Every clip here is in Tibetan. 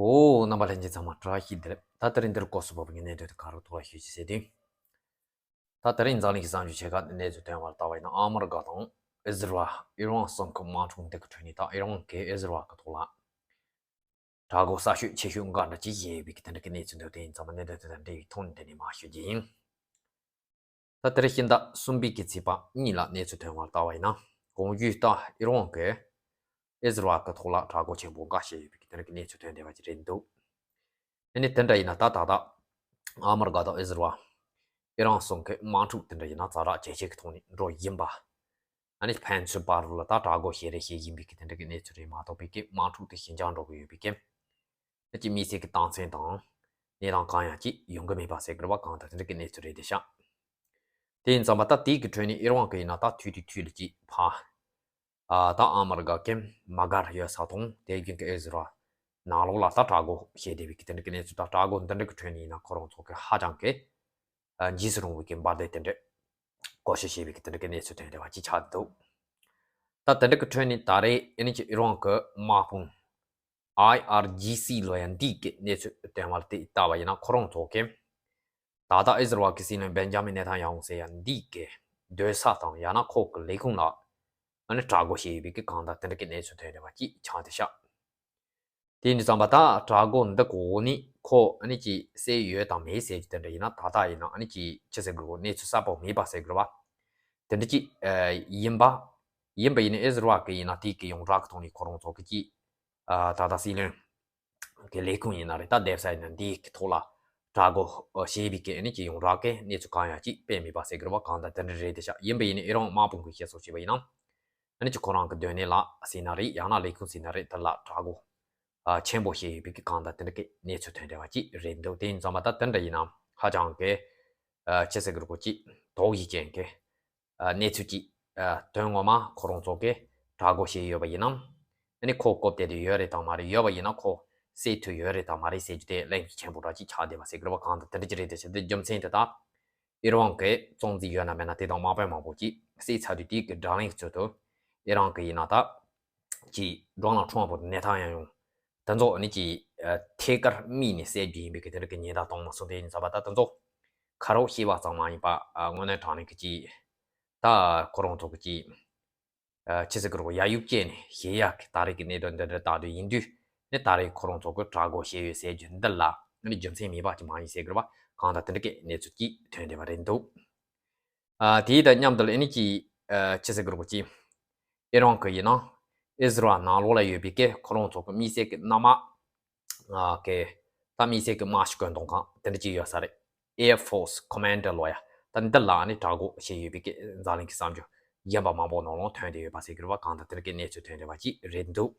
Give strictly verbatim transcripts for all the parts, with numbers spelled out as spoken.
ཨོ། རྣམ་པ་ལྷན་རྒྱས་ཚང་མ་བཀྲ་ཤིས་བདེ་ལེགས། ད་དེ་རིང་འདིར་སྐོར་སུ་བབས་པའི་གནད་དོན་དེ་ག་རུ་ཐོག་ལ་ཞུ་ཅི་ཟེར་དུས། ད་དེ་རིང་འཛམ་གླིང་གི་གསར་འགྱུར་ཆེ་ཁག་གནས་ཚུལ་ཐོན་པར་ལྟ་བ་ཡིན་ན། ཨ་མི་རི་ཀ་དང་ཨི་ཟི་རལ། ཨི་རན་གསུམ་གྱི་དམག་འཁྲུག་འདི་གི་ཁྲོད་ནས། ད་ཨི་རན་གྱིས་ཨི་ཟི་རལ་གྱི་ཐོག་ལ་དྲག་རྒོལ་གསར་ཤོས་ཆེ་ཤོས་འགའ་འདྲ་ཅིག་བྱས་ཡོད་པའི་གི་དེ་འདྲ་གི་གནས་ཚུལ་འདུག་དེ་ཡིན་ཙང་མ་གནད་དོན་དེ་དང་འབྲེལ་བའི་ཐོག་ནས་འདི་ནས་མར་ཞུ་རྒྱུ་ཡིན། ད་དེ་རིང་ཕྱི་ཟླ་གསུམ་པའི་གི་ཚེས་པ་གཉིས་ལ་གནས་ཚུལ་ཐོན་པར་ལྟ་བ་ཡིན་ན། གོང་ཞུས་ལྟར་ཨི་རན་གྱིས་ཨི་ཟི་རལ་གྱི་ཐོག་ལ་དྲག་རྒོལ་ཆེན་པོ་འགའ་བྱས་ཡོད་པའི་གི་དེ་འདྲ་གི་གནས་ཚུལ་ཐོན་བསྡད་པ་ཅིག་རེད་འདུག་ཨ་ནི་དེ་འདྲ་ཡིན་ན། ད་ད་ལྟ་ཨ་མི་རི་ཀ་དང་ཨི་ཟི་རལ། ཨི་རན་གསུམ་གྱི་དམག་འཁྲུག་དེ་འདྲ་ཡིན་ན་ཛ་དྲག་ཇེ་ཆེ་གི་ཐོག་ནས་འགྲོ་བཞིན་པ། ཨ་ནི་ཕན་ཚུན་བར་དུ་ལ་ད་དྲག་རྒོལ་བྱེད་རེས་བྱེད་བཞིན་པའི་གི་དེ་འདྲ་གི་གནས་ཚུལ་རེད་མ་གཏོགས་པའི་གི་དམག་འཁྲུག་དེ་ཞི་འཇགས་འགྲོ་གི་ཡོད་པའི་གི། ཨ་ཅིག་དམིགས་བསལ་གྱི་རྟགས་མཚན་དང་གནས་སྟངས་གང་ཡང་ཅིག་ཡོང་གི་མེད་པ་ཟེར་དགོས་རེད་པ། གང་ལྟར་དེ་འདྲ་གི་གནས་ཚུལ་རེད་དེ་ཤག་དེ་ཡིན་ཙང་མ་ད་དེའི་གི་ཁྲོད་ནས་ཨི་རན་གྱིས་ཡིན་ན་ད་དུས་དེ་དུས་ལ་ཅིག་ཕར། ཨ་ད་ཨ་མི་རི་ཀ་གི་མ་དགའ་ཡོད་ས་དང་། དེ་བཞིན་གྱི་ཨི་ཟི་རལ་ནང་ལོགས་ལ་ད་དྲག་རྒོལ་བྱས་བསྡད་པའི་གི་དེ་འདྲ་གི་གནས་ཚུལ། ད་དྲག་རྒོལ་འདི་འདྲ་གི་ཁྲོད་ནས་ཡིན་ན་ཁོ་རང་ཚོ་གིས་ཧ་ཅང་གི་ཨ་འཇིགས་སུ་རུང་བའི་གི་འབར་མདེལ་དེ་འདྲ་བཀོལ་སྤྱོད་བྱས་པའི་གི་དེ་འདྲ་གི་གནས་ཚུལ་ཐོན་བསྡད་པ་ཅིག་ཆགས་འདུག་ད་དེ་འདྲ་གི་ཁྲོད་ནས་ད་རེས་ཨ་ནི་ཅིག་ཨི་རན་གྱི་དམག་དཔུང་ཨའི་ཨར་ཇི་སི་ལབ་ཡ་འདི་གི་གནས་ཚུལ་ཐོན་པ་ལ་དེ་ལྟ་བ་ཡིན་ན། ཁོ་རང་ཚོ་གིས་ད་ལྟ་ཨི་ཟི་རལ་གྱི་སྲིད་བློན་བེན་ཇ་མིན་ནེ་ཐན་ཡ་ཧུ་ཟེར་ཡ་འདི་གི་སྡོད་ས་དང་ཡང་ན་ཁོ་གི་ལས་ཁུངས་ལ་ཨ་ནི་དྲག་རྒོལ་བྱས་ཡོད་པའི་གི་གང་ལྟར་དེ་འདྲ་གི་གནས་ཚུལ་ཐོན་བསྡད་པ་ཅིག་ཆགས་བསྡད་ཤག་དེ་ཡིན་དུས་ཙམ་པ་ད་དྲག་རྒོལ་འདི་གི་འོག་ནས་ཁོ་ཨ་ནི་ཅིག་བསད་ཡོད་དང་མེད་ཟེར་རྒྱུ་དེ་འདྲ་ཡིན་ན། ད་ལྟ་ཡིན་ན་ཨ་ནི་ཅིག་ཅི་ཟེར་དགོས་རེད། གནས་ཚུལ་གསལ་པོ་མེད་པ་ཟེར་དགོས་རེད་པ། དེ་འདྲ་ཅིག་ཨ་ཡིན་པ། ཡིན་པ་ཡིན་ན་ཨི་ཟི་རལ་གི་ཡིན་ན་དེ་གི་ཡོངས་གྲགས་ཀྱི་ཐོག་ནས་ཁོ་རང་ཚོ་གི་ཅིག་ཨ་ད་ལྟ་སྲིད་བློན་གི་ལས་ཁུངས་ཡིན་ན་རེད། ད་སྡོད་ས་ཡིན་ན་འདི་གི་ཐོག་ལ་དྲག་རྒོལ་བྱས་པའི་གི་ཨ་ནི་ཅིག་ཡོངས་གྲགས་ཀྱི་གནས་ཚུལ་གང་ཡང་ཅིག་སྤེལ་མེད་པ་ཟེར་དགོས་རེད་པ། གང་ལྟར་དེ་འདྲ་རེད་དེ་ཤག་ཡིན་པ་ཡིན་ན་ཨི་རན་དམག་དཔུང་གིས་བཤད་སྲོལ་བྱས་པ་ཡིན་ན། ཨ་ནི་ཅིག་ཁོ་རང་གི་སྡོད་གནས་ལ་ཟེར་ན་རེད། ཡང་ན་ལས་ཁུངས་ཟེར་ན་རེད། དེ་ལ་དྲག་རྒོལ་ཨ་ཆེན་པོ་བྱས་ཡོད་པའི་གི་གང་ལྟར་དེ་འདྲ་གི་གནས་ཚུལ་ཐོན་བསྡད་པ་ཅིག་རེད་འདུག་དེ་ཡིན་ཙང་མ་ད་དེ་འདྲ་ཡིན་ན་ཧ་ཅང་གི་ཨ་ཅི་ཟེར་དགོས་རེད། ཅིག་དོགས་གཞི་ཅན་གྱི་ཨ་གནས་ཚུལ་ཅིག་ཨ་དོན་ངོ་མ་ཁོ་རང་ཚོ་གིས་དྲག་རྒོལ་བྱས་ཡོད་པ་ཡིན་ན། ཨ་ནི་ཁོ་སྐོབ་བསྡད་དེ་ཡོད་རེད་དང་མ་རེད། ཡོད་པ་ཡིན་ན་ཁོ་བསད་ཐུབ་ཡོད་རེད་དང་མ་རེད་ཟེར་རྒྱུ་དེ་གླེང་རྒྱུ་ཆེན་པོ་འདྲ་ཅིག་ཆགས་བསྡད་པ་ཟེར་དགོས་རེད་པ། གང་ལྟར་དེ་འདྲ་ཅིག་རེད་དེ་ཤག་དེ་རྒྱུ་མཚན་དེ་ད་ཨི་རན་གྱི་གཙོ་འཛིན་ཡོད་ན་མེད་ན་དེ་དང་དམག་དཔོན་མང་པོ་ཅིག་བསད་ཚར་དུས། དེའི་གི་བགྲོ་གླེང་གི་ཚུལ་དུ་ཨི་རན་གྱི་ཡིན་ན་ད་ཅིག་ཌོ་ནལ་ཊམ་ཕུ་དང་ནེ་ཐན་ཡ་ཧུ་དེ་ཚོ་ཨ་ནི་ཅིག་ཨ་ཐད་ཀར་རྨས་ནས་བསད་རྒྱུ་ཡིན་པའི་གི་དེ་འདྲ་གི་ཉེན་བརྡ་བཏང་མ་སོང་། དེ་ཡིན་ཙང་མ་ད་དེ་ཚོ་ཁ་རོག་བཤད་པ་ཙམ་མ་ཡིན་པ། ཨ་དངོས་གནས་དྲང་གནས་གི་ཅིག་ད་ཁོ་རང་ཚོ་གི་ཅིག་ཨ་ཅི་ཟེར་དགོས་རེད། ཡ་ཡུག་ཅན་ནས་གཞས་ཡག་གི་ད་རེས་ཀྱི་གནད་དོན་འདི་འདྲ་ལྟ་དུས་ཡིན་དུས་ནི། ད་རེས་ཁོ་རང་ཚོ་གི་དྲག་རྒོལ་བྱས་ཡོད་ཟེར་རྒྱུ་འདི་ལ་ནི་རྒྱུ་མཚན་མེད་པ་ཅིག་མ་ཡིན་ཟེར་དགོས་རེད་པ། གང་ལྟར་དེ་འདྲ་གི་གནས་ཚུལ་ཅིག་ཐོན་བསྡད་པ་རེད་འདུག་ཨ་དེ་དང་མཉམ་དུ་ལ་ཨ་ནི་ཅིག་ཨ་ཅི་ཟེར་དགོས་རེད། ཅིག་ཨི་རན་གྱི་ཡིན་ན་ཨི་ཟི་རལ་ནང་ལོགས་ལ་ཡོད་པའི་གི་ཁོ་རང་ཚོ་གི་དམིགས་བསལ་གྱི་གནམ་དམག་ཨ་གི་ད་དམིགས་བསལ་གྱི་དམག་སྤྱི་བཀོད་འདོམས་ཁང་དེ་འདྲ་ཅིག་ཡོད་ས་རེད། Air Force Commander ལབ་ཡ། ད་འདི་ལ་ནི་དྲག་རྒོལ་བྱས་ཡོད་པའི་གི་འཛམ་གླིང་གི་གསར་འགྱུར་གཞན་པ་མང་པོ་ནང་ལོགས་ཐོན་བསྡད་ཡོད་པ་ཟེར་གྱི་རེད་པ། གང་ལྟར་དེ་འདྲ་གི་གནས་ཚུལ་ཐོན་བསྡད་པ་ཅིག་རེད་འདུག་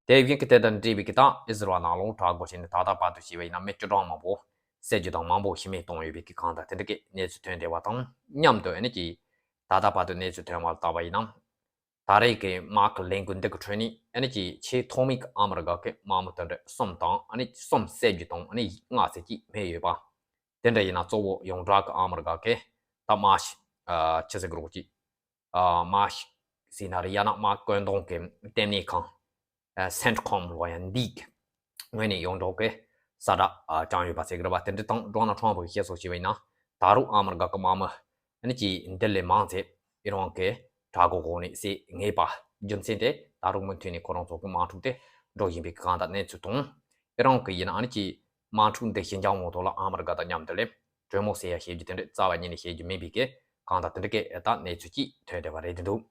དེ་བཞིན་གྱི་དེ་དང་འབྲེལ་བའི་གི་ད་ཨི་ཟི་རལ་ནང་ལོགས་དྲག་རྒོལ་བྱས་ནས་ད་ལྟ་བར་དུ་བྱས་པ་ཡིན་ན་མི་བཅུ་གྲངས་མང་པོ་བསད་རྒྱུ་དང་མང་པོ་ཤི་རྨས་བཏང་ཡོད་པའི་གི་གང་ལྟར་དེ་འདྲ་གི་གནས་ཚུལ་ཐོན་བསྡད་པ་དང་མཉམ་དུ་ཨ་ནི་ཅིག་ད་ལྟ་བར་དུ་གནས་ཚུལ་ཐོན་པ་ལ་བལྟས་པ་ཡིན་ན། ད་རེས་ཀྱི་དམག་གི་ལས་འགུལ་འདི་གི་ཁྲོད་ནས་ཨ་ནི་ཅིག་ཆེས་ཐོག་མའི་གི་ཨ་མི་རི་ཀ་གི་དམག་མི་དེ་འདྲ་གསུམ་དང་། ཨ་ནི་གསུམ་བསད་རྒྱུ་དང་། ཨ་ནི་ལྔ་ཙམ་ཅིག་རྨས་ཡོད་པ། དེ་འདྲ་ཡིན་ན་གཙོ་བོ་ཡོངས་གྲགས་ཀྱི་ཨ་མི་རི་ཀ་གི་ད་དམག་ཨ་ཅི་ཟེར་དགོས་རེད། ཅིག་ཨ་དམག་ཟེར་ན་རེད། ཡང་ན་དམག་བཀོད་འདོམས་ཀྱི་ལྟེ་གནས་ཁང་ཨ་སེན་ཊི་ཀོམ་ལབ་ཡ་འདི་གི་ངོས་ནས་ཡོངས་གྲགས་ཀྱི་གསལ་བསྒྲགས་ཨ་བསྐྱངས་ཡོད་པ་ཟེར་གྱི་རེད་པ། དེ་འདྲ་དང་ཌོ་ནལ་ཊམ་ཕུ་གིས་བཤད་སྲོལ་བྱས་པ་ཡིན་ན། ད་རུང་ཨ་མི་རི་ཀ་གི་དམག་མི་ཨ་ནི་ཅིག་འདི་ལས་མང་ཙམ་ཨི་རན་གྱི་དྲག་རྒོལ་འོག་ནས་བསད་ངེས་པ། རྒྱུ་མཚན་དེ་ད་རུང་མུ་མཐུད་ནས་ཁོ་རང་ཚོ་གི་དམག་འཁྲུག་དེ་འགྲོ་བཞིན་པའི་གང་ལྟར་གནས་ཚུལ་དང་། ཨི་རན་གྱི་ཡིན་ན་ཨ་ནི་ཅིག་དམག་འཁྲུག་འདི་ཞི་འཇགས་ཡོང་ཐོག་ལ་ཨ་མི་རི་ཀ་དང་མཉམ་དུ་ལས་གྲོས་མོལ་ཟེར་ཡ་བྱེད་རྒྱུ་དེ་འདྲ་རྩ་བ་ཉིད་ནས་བྱེད་རྒྱུ་མིན་པའི་གི་གང་ལྟར་དེ་འདྲ་གི་ད་གནས་ཚུལ་ཅིག་ཐོན་བསྡད་པ་རེད་འདུག་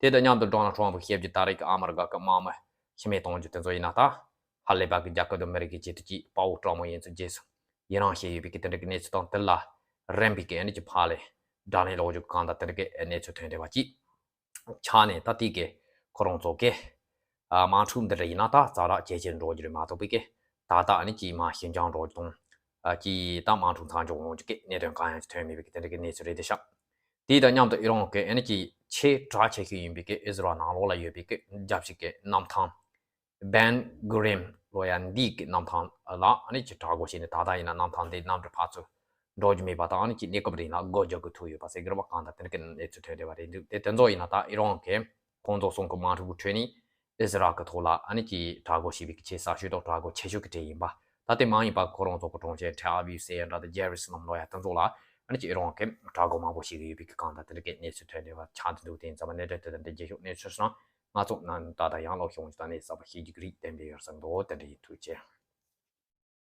དེ་དང་མཉམ་དུ་ཌོ་ནལ་ཊམ་ཕུ་གིས་བཤད་རྒྱུ་ད་རེས་ཀྱི་ཨ་མི་རི་ཀ་གི་དམག་མི་ཤི་རྨས་གཏོང་རྒྱུ་དེ་ཚོ་ཡིན་ན། ད་ཧ་ལས་པ་གི་རྒྱལ་ཁབ་དང་མི་རིགས་ཀྱི་ཆེད་དུ་ཅིག་དཔའ་བོ་དྲག་མོ་ཡིན་ཚུལ་རྗེས་སུ་ཡི་རང་བྱས་ཡོད་པའི་གི་དེ་འདྲ་གི་གནས་ཚུལ་དང་། དེ་ལ་རན་པའི་གི་ཨ་ནི་ཅིག་ཕར་ལས་དགྲ་ལན་སློག་རྒྱུ་གང་ལྟར་དེ་འདྲ་གི་གནས་ཚུལ་ཐོན་བསྡད་པ་ཅིག་ཆགས་ནས། ད་དེ་གི་ཁོ་རང་ཚོ་གི་ཨ་དམག་འཁྲུག་འདི་འདྲ་ཡིན་ན་ད་ཛ་དྲག་ཇེ་ཆེར་འགྲོ་རྒྱུ་རེད་མ་གཏོགས་པའི་གི་ད་ལྟ་ཨ་ནི་ཅིག་མར་ཞི་འཇགས་འགྲོ་རྒྱུ་དང་། ཨ་ཅིག་ད་དམག་འཁྲུག་མཚམས་འཇོག་ཡོང་རྒྱུ་གི་གནད་དོན་གང་ཡང་ཅིག་ཐོན་མེད་པའི་གི་དེ་འདྲ་གི་གནས་ཚུལ་རེད་དེ་ཤག་དེ་དང་མཉམ་དུ་ཨི་རན་གྱི་ཨ་ནི་ཅིག་ཆེས་གྲགས་ཆེ་ཤོས་ཡིན་པའི་གི་ཨི་ཟི་རལ་ནང་ལོགས་ལ་ཡོད་པའི་གི་རྒྱབ་ཕྱོགས་ཀྱི་གནམ་ཐང་བན་གུ་རིམ་ལབ་ཡ་འདི་གི་གནམ་ཐང་ལ་ཨ་ནི་ཅིག་དྲག་རྒོལ་བྱས་ནས། ད་ལྟ་ཡིན་ན་གནམ་ཐང་འདི་གནམ་གྲུ་ཕར་ཚུར་འགྲོ་རྒྱུ་མེད་པ་དང་། ཨ་ནི་ཅིག་གནས་སྐབས་རིང་ལ་སྒོ་རྒྱག་དགོས་ཐུག་ཡོད་པ་ཟེར་གི་རེད་པ། གང་ལྟར་དེ་འདྲ་གི་གནས་ཚུལ་ཐོན་བསྡད་པ་རེད་འདུག་དེ་དེ་ཚོ་ཡིན་ན་ད་ཨི་རན་གྱི་ཁོང་ཚོ་གསུམ་གི་དམག་འཁྲུག་གི་ཁྲོད་ནས་ ཨི་ཟི་རལ་གྱི་ཐོག་ལ་ཨ་ནི་ཀྱི་དྲག་རྒོལ་བྱས་པའི་ཆེས་གསར་ཤོས་དང་དྲག་རྒོལ་ཆེ་ཤོས་ཀྱི་གྲས་ཡིན་པ། ད་དེ་མ་ཡིན་པ་ཁོ་རང་ཚོ་གི་གྲོང་ཁྱེར་ཐེལ་ཨ་བིབ་ཟེར་ཡ་འདྲ་དང་ཇེ་རུ་སི་ལམ་ལབ་ཡ་དེ་ཚོ་ལ་ཨ་ནི་ཀྱི་ཨི་རན་གྱིས་དྲག་རྒོལ་མང་པོ་བྱས་ཀྱི་ཡོད་པའི་གི་སྒང་དང་དེ་འདྲ་གི་གནས་ཚུལ་ཐོན་བསྡད་པ་ཆགས་བསྡད་འདུག་དེ་ཡིན་ཙང་གནད་དོན་དེ་དང་དེ་རྒྱལ་ཤོག་གནས་ཚུལ་སོང་ང་ཚོ་ནང་ད་ལྟ་ཡང་ལོག་ཤོང་ཅི་ད་ནས་གསར་པ་ཤེས་རྒྱུ་གི་རིགས་བསྟན་པའི་ཡོད་ས་འདུག་དེ་འདྲ་ཡིན། ཐུགས་རྗེ་ཆེ།